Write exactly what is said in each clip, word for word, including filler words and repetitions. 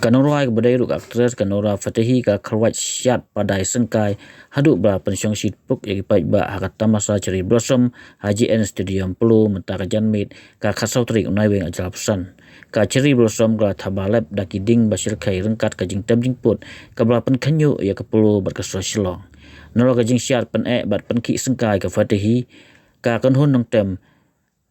Ka nongrwai kaba dei ruh ka actress, ka Nora Fatehi, ka la kharwait shad padai syngkai haduh ba la pynshongshit puk ïa ki paidbah ha ka tamasa Cherry Blossom ha J N Stadium Polo mynta ka janmiet, ka khatsaw tarik u Naiwieng arhajar arphew san. Ka Cherry Blossom ka la thaba lep da ki dieng ba shyrkhei ryngkat ka jingtem jingpud kaba la pynkhynñiuh ïa ka Polo bad ka sor Shillong. Nalor ka jingshad pyneh bad pynkhih syngkai ka Fatehi, ka kynhun nongtem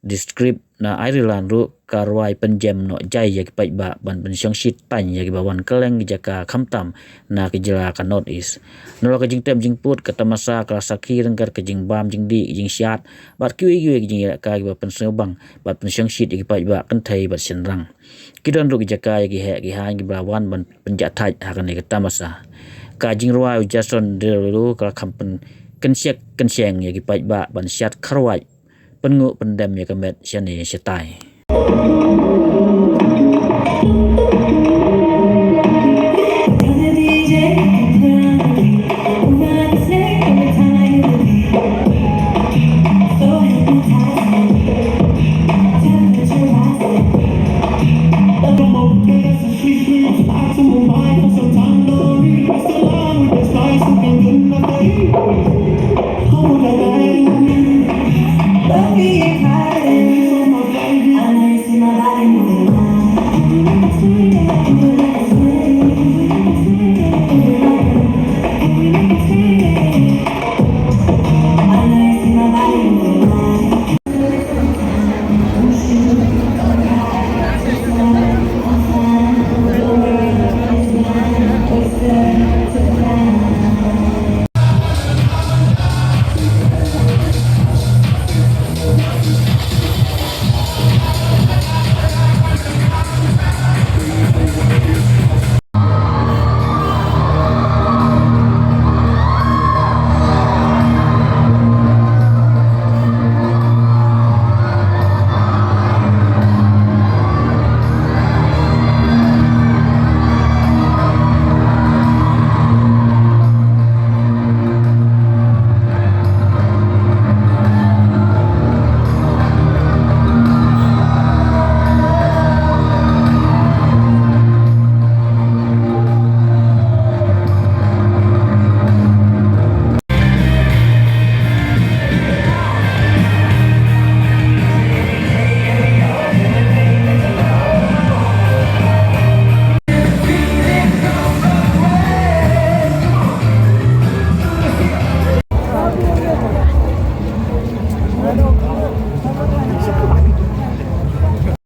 Descript na Ireland ruh ka rwai pynjem noh jai ïa ki paidbah ban pynshongshit tang ïa kiba wan kylleng ki jaka, khamtam na ki jylla ka North East. Nalor ka jingtem jingpud, ka tamasa ka la sakhi ryngkat ka jingbam jingdih, jingshad bad kiwei kiwei ki jingïalehkai kiba pynsngewbang bad pynshongshit ïa ki paidbah kynthei bad shynrang. Ki don ruh ki jaka ïa ki heh ki haiñ kiba la wan ban pynjahthait ha kane ka tamasa. Ka jingrwai u Jason Derulo ka la kham pynkynshet kynsheng ïa ki paidbah ban shad kharwait, pynnguh pyndem ïa ka met shane shatai.